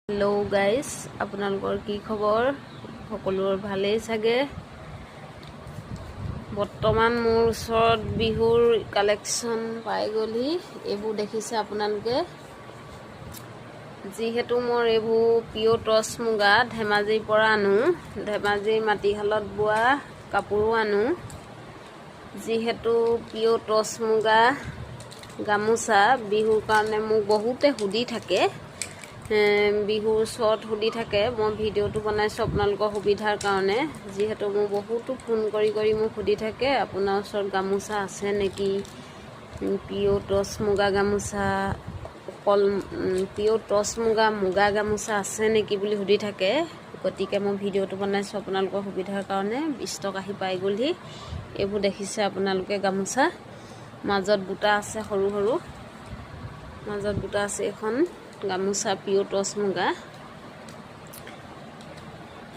Hello' guys, আপোনালোকৰ কি খবৰ? সকলোৰে ভালেই চাগে। বৰ্তমান মোৰ ওচৰত বিহুৰ কালেকশ্যন পাই গ'লহি। এইবোৰ দেখিছে আপোনালোকে। যিহেতু মোৰ এইবোৰ পিয়'ৰ টচ মুগা, ধেমাজিৰ পৰা আনো। ধেমাজিৰ মাটিশালত বোৱা কাপোৰো আনো। যিহেতু পিয়'ৰ টচ মুগা গামোচা, বিহুৰ কাৰণে মোক বহুতে সুধি থাকে, বিহুৰ ওচৰত সুধি থাকে। মই ভিডিঅ'টো বনাইছোঁ আপোনালোকৰ সুবিধাৰ কাৰণে। যিহেতু মোক বহুতো ফোন কৰি কৰি মোক সুধি থাকে, আপোনাৰ ওচৰত গামোচা আছে নেকি, পিয়'ৰ টচ মুগা গামোচা, অকল পিয়'ৰ টচ মুগা মুগা গামোচা আছে নেকি বুলি সুধি থাকে। গতিকে মই ভিডিঅ'টো বনাইছোঁ আপোনালোকৰ সুবিধাৰ কাৰণে। ষ্টক আহি পাই গ'লহি। এইবোৰ দেখিছে আপোনালোকে, গামোচা মাজত বুটা আছে, সৰু সৰু মাজত বুটা আছে। এইখন গামোচা পিয়'ৰ টচ মুগা।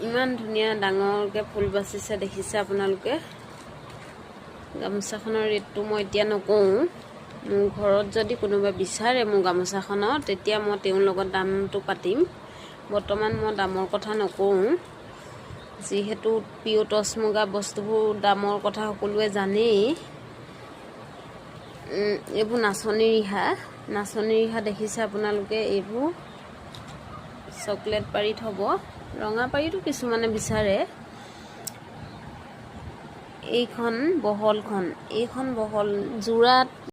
ইমান ধুনীয়া ডাঙৰকৈ ফুল বাচিছে, দেখিছে আপোনালোকে। গামোচাখনৰ ৰেটটো মই এতিয়া নকওঁ। মোৰ ঘৰত যদি কোনোবাই বিচাৰে মোৰ গামোচাখনৰ, তেতিয়া মই তেওঁৰ লগত দামটো পাতিম। বৰ্তমান মই দামৰ কথা নকওঁ। যিহেতু পিয়'ৰ টচ মুগা বস্তুবোৰ দামৰ কথা সকলোৱে জানেই। এইবোৰ নাচনী ৰিহা। নাচনী ৰিহা দেখিছে আপোনালোকে। এইবোৰ চকলেট পাৰিত হ'ব, ৰঙা পাৰিতো কিছুমানে বিচাৰে। এইখন বহলখন, এইখন বহল যোৰাত।